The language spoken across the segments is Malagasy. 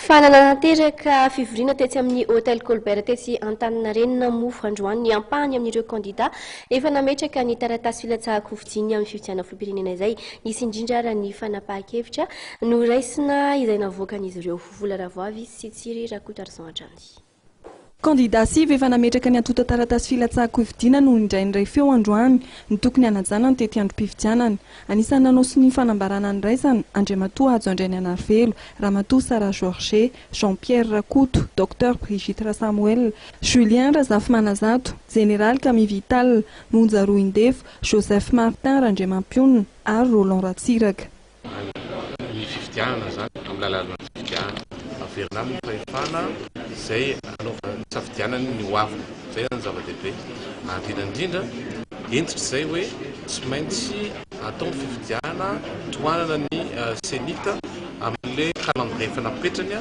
Fa nanatanteraka fivoriana tetsy amin'ny Hotel Colbert tetsy Antaninarenina moa androany ny ampahany amin'ireo kandida efa nametraka ny taratasy filatsahan-kofidiny amin'ny fifidianana filoham-pirenena izay nisy indrindra ary ny fanapahan-kevitra noraisina izay navoakan'izy ireo. Vola Ravoavy sy Tsiry Rakotoarison hatrany. Kandidà sivy efa nametraka ny antontan-taratasy filatsahan-kofidiana no indray niray feo androany ny tokony hanajana ny tetiandrom-pifidianana. Anisan'ny nanao sonia fanambarana niraisana, Andriamatoa Hajo Andrianianarivelo, Ramatoa Sarah Georget, Jean Pierre Rakoto, Docteur Brigitte Rasamoelina, Julien Razafimanazato, Jeneraly Camille Vital, Monja Roindefo, Joseph Martin Randriamampionona ary Roland Ratsiraka. Ny fifidianana izany, amin'ny alalan'ny fifidianana. Averina aminy ny fahefana izay hanaovany, hisafidianany ny ho aviny. Izay izany no zava-dehibe. Ary indrindra indrindra, hentitra izay hoe tsy maintsy atao ny fifidianana tohanana ny Cenit amin'ilay calendrier efa napetrany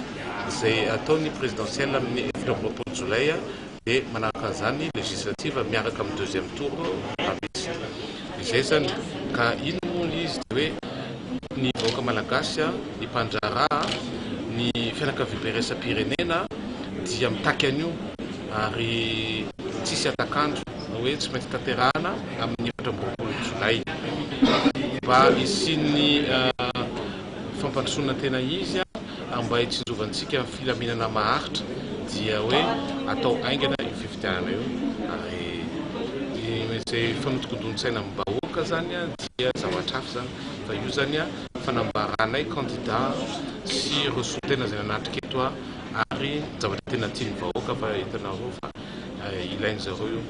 izay atao ny présidentielle amin'ny 24 jolay Dia manaraka an'izany législative miaraka amin'ny deuxième tour raha misy. Izay izany. Ka inona moa ilay izy dia hoe ny vahoaka malagasy, ny mpandraharaha, ny fianakaviambe iraisam-pirenena dia mitaky an'io ary tsisy hatak'andro hoe tsy maintsy tanterahana amin'ny 24 jolay mba hisian'ny fampandrosoana tena izy. Ary mba hitsinjovantsika ny filaminana maharitra dia hoe atao haingana io fifidianana io ary izay fanodinkodin-tsaina amin'ny vahoaka izany dia zavatra hafa izany fa io izany fanambaranay kandida sy ireo solontena izay nanatrika eto ary zavatra tena tian'ny vahoaka fa hitanareo fa ilain'izareo io.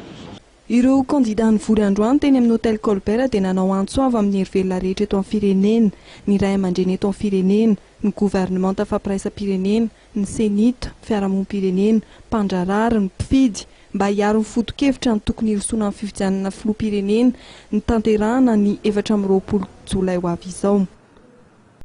Ireo kandida nivory androany teny amin'ny Hotel Colbert dia nanao antso avo amin'ny hery velona rehetra eto amin'ny firenena, ny ray aman-dreny eto amin'ny firenena, ny governemanta fampiraisam-pirenena, ny Cenit, fiarahamonim-pirenena, mpandraharaha ary ny mpifidy mba hiaro ny foto-kevitra ny tokony hirosoana amin'ny fifidianana filoham-pirenena ny tanterahana ny 24 jolay ho avy izao.